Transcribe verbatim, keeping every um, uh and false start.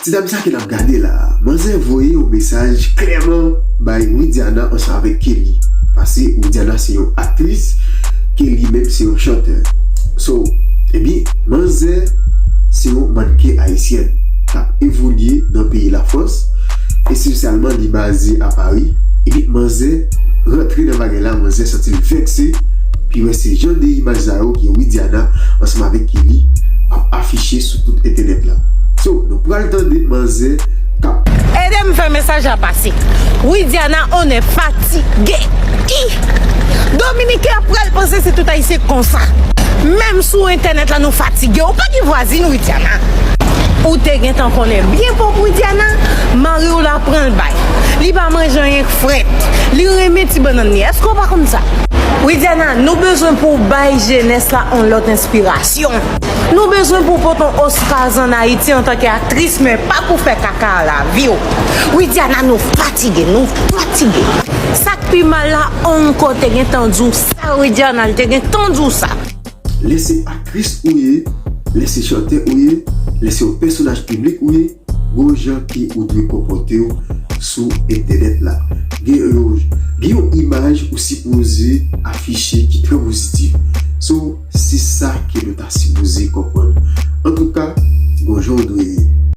Ti dam sa ke n ap gade la, manzè voye yon mesaj klèman bay Widiana ansanm avèk Kelly. Paske Widiana se yon aktris, Kelly menm se yon chantè. So, ebyen, manzè se yon mannken ayisyèn k ap evolye nan peyi Lafrans, espesyalman li baze a Pari. Ebyen, manzè rantre nan bagay la, manzè santi l vèkse, pi wè se jan de imaj sa yo ke Widiana ansanm avèk Kelly ap afiche sou tout entènèt la. So, nou pral tande manzè k ap Ede m fè mesaj la pase. Widiana, on est fatigué. Ih! Dominiken ap pral panse se tout Ayisyen konsa. Menm sou entènèt la, nou fatige. Ou pa gen vwazin, Widiana. Ou te gentan konnen byen pwòp Widiana, mari w la pran l bay. Li pa manje anyen k frèt. Li renmen ti bannann li. Èske w pa konn sa? Widiana, nou bezwen pou w bay jenès la yon lòt enspirasyon. Nou bezwen pou w pote yon Oscars ann Ayiti antanke aktris, men pa pou fè kaka a lavi w. Widiana, nou fatige, nou fatige. Sa k pi mal la, Onko te gentan di w sa, Widiana, l te gentan di w sa. Lè se aktris ou ye, lè se chantè ou ye, lè se yon pèsonaj piblik ou ye, gon jan ke ou dwe konpòte w sou entènèt la. Gen yon, gen yon imaj ou sipoze afiche ki trè pozitif. So, se sa ke nou ta sipoze konprann. Antouka, gon jan w dwe ye.